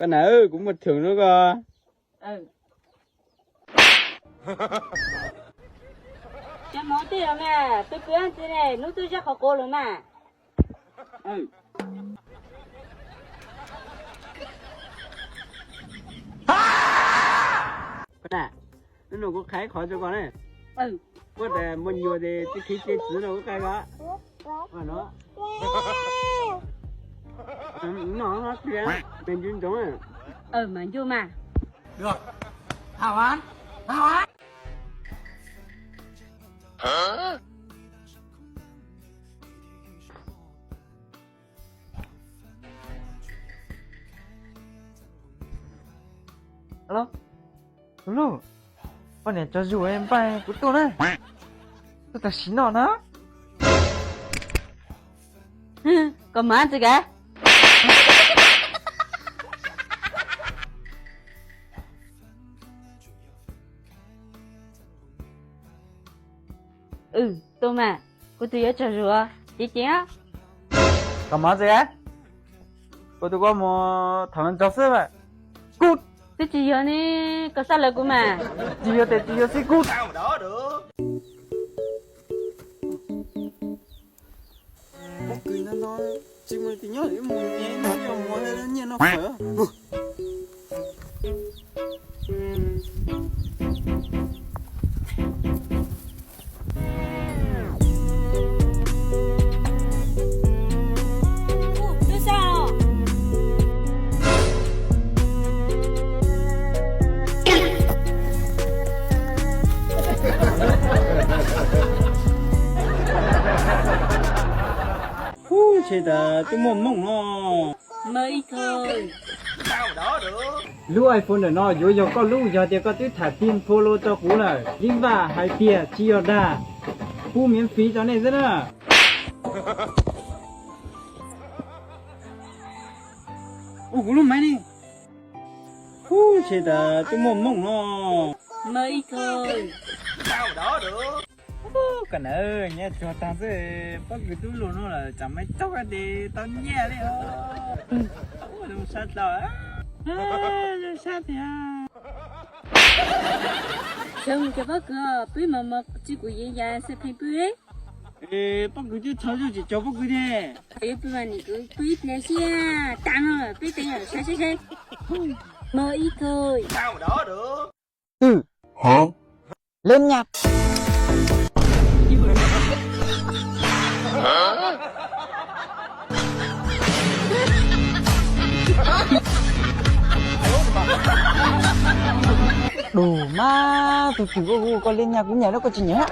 Koj na, kuv muaj thwm rau koj. Cov hmov twg los mas, peb pw ntxiv ne, hnub twb zab qhov quav los mas. Hnub no kuv qhia ib qho rau koj ne. Kuv tias muaj nyuag ces tsis khiv tsis txwv no kuv qhia koj. No, me ncu ntsoov. Mas ncu mas. Alo, tus hlub, poj niam tsaug zog npaj kuv tuaj na, tuaj tam sim no na. Koj mas tsis kav. Tuaj mas, kuv tus yuav tsaug zog, ceev ceev. Koj mas tsis kav, kuv tus koj mus tham nrog xwb mas. Kuv twb tsis yog ne, koj xav lawv kuv mas. Tsis yog tes tsis yog xwb kuv. Pob kws no no, tsis muaj leej twg nyob, mus nyiaj no fawm. Ub, ntshe tas twb muaj hmoo no. Lub iPhone ntawm no yuav yog koj lub, yog tias koj twb tham tiag nphu los rau kuv lawm, yeej vaj hais tias tsis yog dag, pub miễn phí rau nej xwb na. Ub, kuv lub maiv ne. Ub, ntshe tas twb muaj hmoo no. Koj na, nyiaj tsuag tag xwb, pob kws twb luag no lawm, tsam maiv taug tes tau nyiaj li os. Ua zoo sab dlawg, zoo sab tiag. Xyov mus cov pob kws pw mas mas tsis kuv yeej yam xwb pheej pw. Pob kws twb txhaum zuj tsis cov pob kws thiab. Pw mas nim kuv pw ib pliag xwb, tas no peb teev sawv sawv sawv. Mog ib kawg. Twb leb nyab. Dub mas, tus twm koj, koj liab nyab kuv nyiam los koj tsis nyiam?